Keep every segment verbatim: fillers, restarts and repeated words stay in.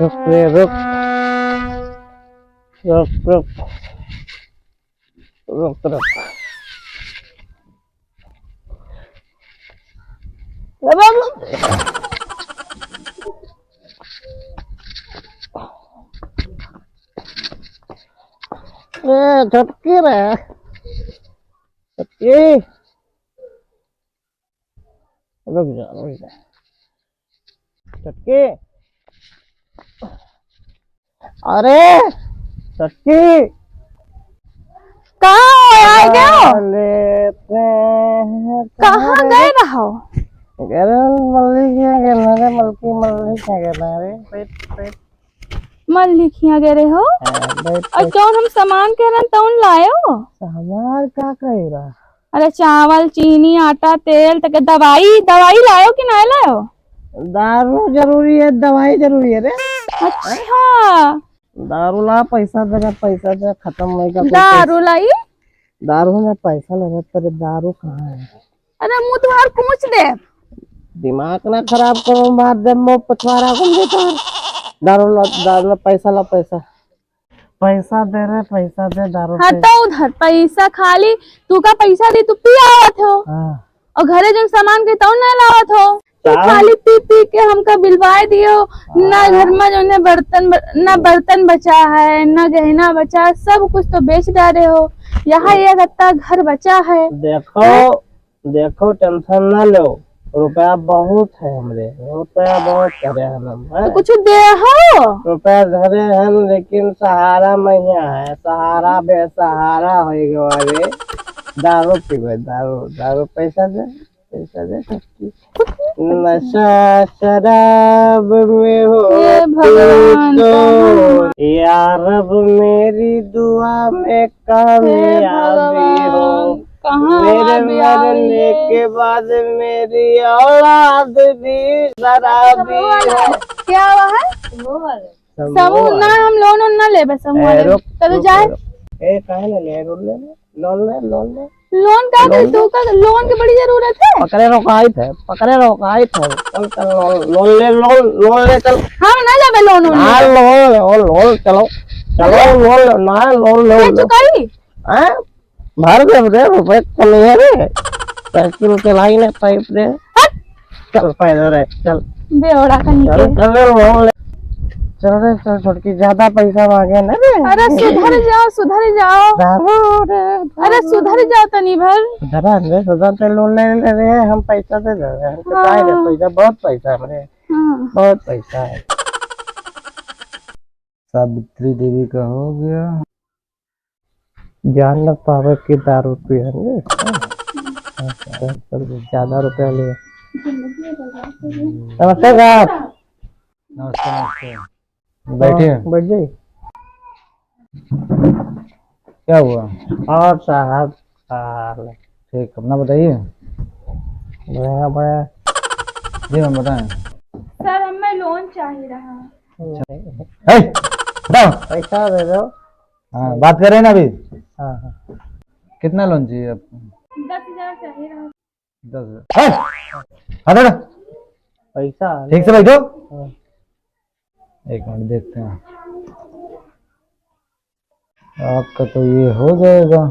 रुक रे, रुक। रुक, रुक। रुक, रुक। ए, छोटकी रे। छोटकी। रुक जा, रुक जा। छोटकी। अरे, छोटकी। कहाँ हो, आ गए हो? लेते हैं, कहाँ कहाँ गए रहो? गए रहो, मल्ली के यहाँ गए ना रे, मलकी मल्ली के यहाँ गए ना रे। बैठ, बैठ। मल्ली के यहाँ गए रहे हो? हाँ, बैठ, और बैठ। जौन हम सामान कह रहे हैं, तौन लाए हो? सामान का कह रहा? अरे चावल, चीनी, आटा, तेल, तक दवाई, दवाई लायो कि ना लायो? दारू जरूरी है, दवाई जरूरी है रे। अच्छा। दारू ला, पैसा दे, पैसा दे, खत्म होइगा। दारू लाई? दारू में पैसा लगा, तेरे दारू कहाँ है? अरे मुँह तुम्हार पूछ दे। दिमाग ना खराब करो, मार दे मुँह पछवाड़ा को दे तो। दारू ला, दारू ला, पैसा ला, पैसा। पैसा दे रे, पैसा दे, दारू हाँ, पे। तो उधर पैसा खाली, तू का पैसा दी, तू पी आवत हो। हाँ। और घरे जौन सामान के तौन ना लावत हो। तू साहब। खाली पी पी के हमका बिलवाए दियो। ना हाँ। घर में जौन है बर्तन ब-, ना बर्तन बचा है, ना गहना बचा है, सब कुछ तो बेच डारे हो। यहाँ हाँ। एक अत्ता घर बचा है। देखो, हाँ? देखो, tension ना लो, रुपया बहुत है हमरे, रुपया बहुत धरे हैं हम, तो हैं? कुछ दे हो। रुपया धरे हैं, लेकिन सहारा महिया है, सहारा बेसहारा होइ गवा रे। दारू पीबे, दारू, दारू, पैसा दे, पैसा दे। नशा शराब में हो हे भगवान, तू तो। कहाँ? या रब मेरी दुआ में हे कामयाबी हो। भगवान, कहाँ मेरे हमारे ब्याह मरने हुई है? के बाद मेरी औलाद भी शराबी हो। क्या हुआ है? समूह वाले। समूह समूह वाले। ना, हम loan वोन ना लेबे, समूह ए, वाले। रुक, तब रुक, जाए। रुक। ए, काहे ना ले, loan ले ले, loan ले, loan ले। Loan का दे loan तू ले। का? Loan की बड़ी जरूरत है। पकड़े रोकाइत है, पकड़े रोकाइत है। चल, चल, loan, loan ले, loan, loan ले, चल। हम ना लेबे loan वोन हाँ, लेबे। Loan ले, loan, loan, चलो। चलो, अरे। Loan ले, ना, loan ले, ये loan। चुकाई? हैं? भर देब रे, रुपए कम है रे। साइकिल के लाई ने पाइप रे। हट। चल पैदल रे, चल। बेवड़ा कहीं चल, के। चल रे, मोहन ले। चल रे, चल छोटकी, ज्यादा पैसा मांगे ना रे। अरे सुधर जाओ, सुधर जाओ। दारू रे, अरे दारू। सुधर जाओ तनी भर। सुधर रे, सुधर ते loan ले ले रे, हम पैसा दे दे रे। हमके हाँ। काहे रे पैसा, बहुत पैसा हमरे। हाँ। बहुत पैसा है। सावित्री देवी का हो गया। जान न पावे कि दारू पियेंगे। ज्यादा रुपया ले। नमस्ते साहब। नमस्ते, नमस्ते। बैठिए। हाँ, बैठ जाइए। क्या हुआ? और साहब, साहब। ठीक, अपना बताइए। बढ़िया, बढ़िया। जी मैम, बताएं। सर, हमें loan चाहिए रहा। अच्छा। ए, दो। पैसा दे दो। हाँ, बात कर रहे हैं ना अभी। हाँ, हाँ। कितना loan चाहिए आपको? दस सही रहा। दस हजार। ए! हटो ना। पैसा आ ठीक से बैठो। हाँ। एक मिनट देखते हैं। आपका तो ये हो जाएगा।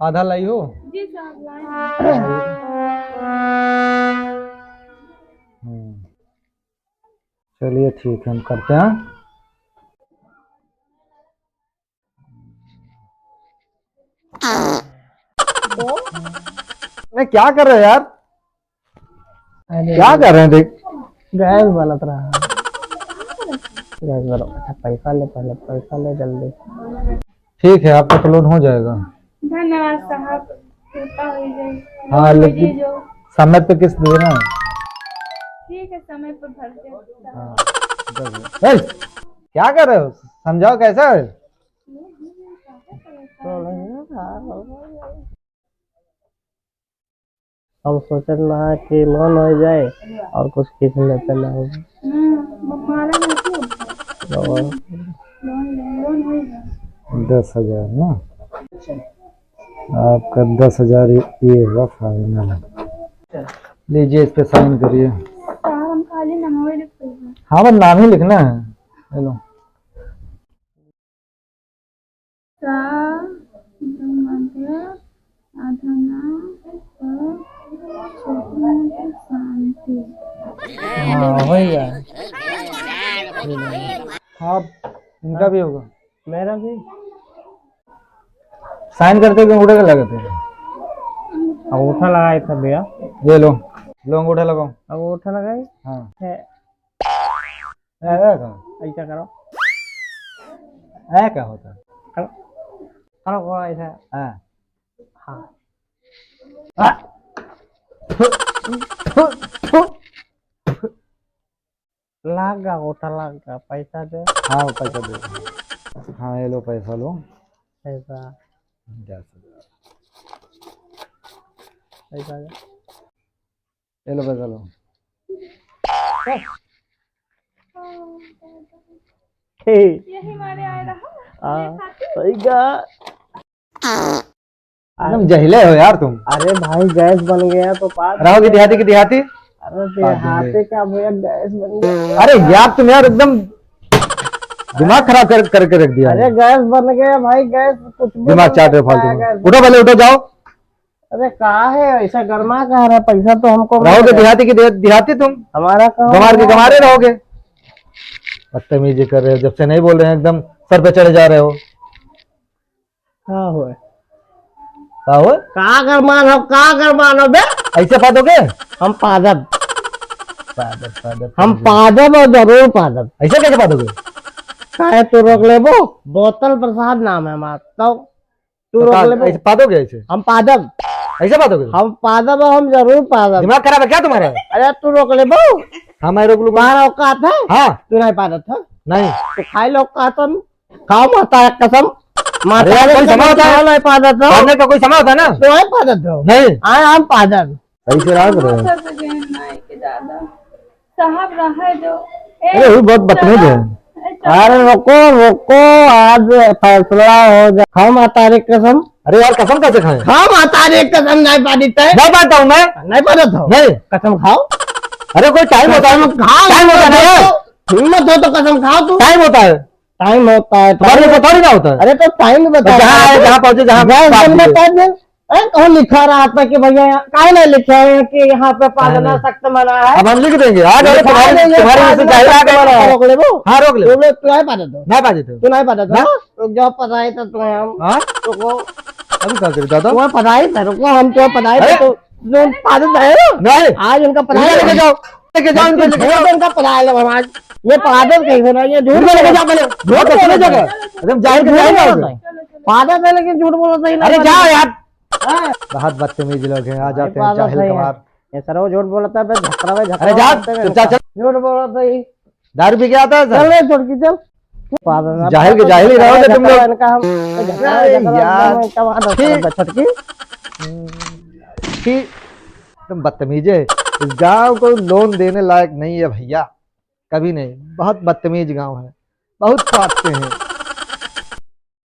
आधा लाई हो? जी साहब, लाई। हम्म। चलिए ठीक है, हम करते हैं। नहीं, क्या कर रहे हो यार? अरे क्या कर रहे हैं? देख, गैस बनत रहा। गैस बनो। अच्छा, पैसा ले, पहले पैसा ले जल्दी। ठीक है, आपका तो लोन हो जाएगा। धन्यवाद साहब, कृपा हो जाए। हाँ, लोन लेकिन दीजिए जो। समय पे किस्त देना है। ठीक है, समय पे भर दे। हाँ, दस हजार। ए, क्या कर रहे हो? समझाओ, कैसा है? हम सोचत ना कि लोन हो जाए और कुछ किस्त लेते ना हो। हम्म, मारा नहीं क्यों? लोन। लोन, लोन हो जाए। दस हजार ना? आपका दस हजार ये, ये हुआ फाइनल। लीजिए, इस पे साइन करिए। साहब, हम खाली नाम ही लिख देंगे। हाँ, बस नाम ही लिखना है। हेलो। सा, आधा नाम, अ, शांति। हाँ, वही है। हाँ, इनका भी होगा। मेरा भी। साइन करते क्यों उठे के लगते हैं? अंगूठा लगाए था भैया। ये लो, लो अंगूठा लगाओ। अंगूठा लगाए? हाँ। है। ऐ, ऐ का? ऐसा करो। ऐ का होता है? करो। करो, करो ऐसा। हाँ। हाँ। हाँ। लाग गा, अंगूठा लाग गा, पैसा दे। हाँ, पैसा दे। हाँ, ये लो पैसा लो। पैसा। दस हजार। पैसा दे। ये लो पैसा लो। हे। यही मारे आए रहा। आ, ये खातिर। सही गा। एकदम जहिले हो यार तुम। अरे भाई, गैस बन गया तो पास रहोगे देहाती की देहाती? अरे पास देंगे। देहाती क्या भैया, गैस बन गया। अरे यार, तुम यार एकदम दिमाग खराब कर, करके रख दिया अरे है। गैस बन गया भाई, गैस कुछ भी दिमाग बन चाट रहे सकता है, फालतू में। गैस। उठो पहले, उठो, जाओ। अरे का है ऐसा गरमा का रहा है? पैसा तो हमको मिल रहोगे गया। देहाती की दे-, देहाती तुम। हमारा काम गंवार के है। गंवारे रहोगे। बदतमीजी कर रहे हो, जब से नहीं बोल रहे हैं एकदम सर पे चढ़े जा रहे हो। का होए? का होए? का गरमान हो, का गरमान हो बे? ऐसे पादोगे? हम पादब। पादब, पादब, हम पादब। पादब और जरूर पादब। ऐसे कैसे पादोगे? काहे तू रोक लेबो? बोतल प्रसाद नाम है हमार। तो तू तो रोक का लेबो? ऐसे पादोगे ऐसे? हम पादब। ऐसे पादोगे? हम पादब और हम जरूर पादब। दिमाग खराब है क्या तुम्हारा? अरे तू रोक लेबो? हाँ, मैं रोक लूंगा। तुम्हारा औकात है? हाँ। तू नहीं पादत है? नहीं। तो खाई लो औकात हम। खाओ माता के कसम। माता अरे यार, के कोई कसम समय होता है? खाओ, नहीं पादत हो। खाने का कोई समय होता है ना? तो नहीं पादत हो। नहीं। हाँ, हम पादत। सही से राग रहे हैं। माता से गहन ना है कि ज्यादा। साहब रहे जो। ए, अरे, वो बहुत बदतमीज चला। है। ए, चला। अरे, रुको, रुको, आज फैसला हो जाए। खाओ माता के कसम। अरे यार, कसम कैसे खाएं? खाओ माता के कसम, नहीं पादित है। नहीं पादता हूँ मैं। नहीं पादत हो। नहीं। कसम खाओ। अरे, कोई टाइम होता है। कसम खाओ, टाइम होता है ना। हिम्मत हो तो कसम खाओ तू। टाइम होता है। टाइम होता है, तुम्हारे टाइम। लिए तो थोड़ी ना होता है। अरे तो टाइम तो बता जहाँ रहा है, हूँ। जहाँ पहुँचे, जहाँ गैस बात बन हुई। बता दे। अरे कहाँ लिखा रहा था कि भैया यहाँ, काहे ना लिखा है कि यहाँ पे पादना नहीं। सख्त मना है? अब हम लिख देंगे, आ जाओ, लिखा तुम्हारे, देंगे, तुम्हारे जैसे पादना जाहिल आ सख्त गए मना है। ना। रोक लेबो। हाँ, रोक लेबो। तू लोग, तू नहीं पादत हो। नहीं पादत हो। तू नहीं पादत हो। ना। तो जो पढ़ाई था तुम्हें हम, हाँ? तो को अभी क्या करे दादा? तुम्हें पढ़ाई था, रुको, हम तुम्हें पढ़ाई अरे। था, तो जो पादत है ना? नहीं। आज उनका पढ़ाई इनका लेके जाओ। लेके जाओ, इनको लेके जाओ। इनका पढ़ाई लो आज। ये पादत कैसे ना, ये झूठ इनको लेके बोल जाओ पहले। झूठ झूठ बोल बोल जाओ। एकदम जाहिल के झूठ जाहिल बोल हो। रहा है। पादत है लेकिन झूठ बोलता ही नहीं अरे जाओ यार। हाँ। बहुत बदतमीज लोग हैं, आ अरे जाते हैं पादत जाहिल है यार। गंवार। ये सर वो झूठ बोलता है, बे झकरा बे झकरा अरे जा, बोलते हैं चुपचाप इनका। चल। झूठ बोलता है। दारू पी के आता है सर? चल रे छोटकी चल। पादत है, जाहिल के पादत जाहिल ही रहोगे तुम लोग। इनका हम, झकरा अरे झकरा यार। इनका वहाँ दस ठीक। रुपये छोटकी। हम्म, ठीक। तुम बदतमीज है। इस गांव को लोन देने लायक नहीं है भैया, कभी नहीं। बहुत बदतमीज गांव है, बहुत काटते हैं।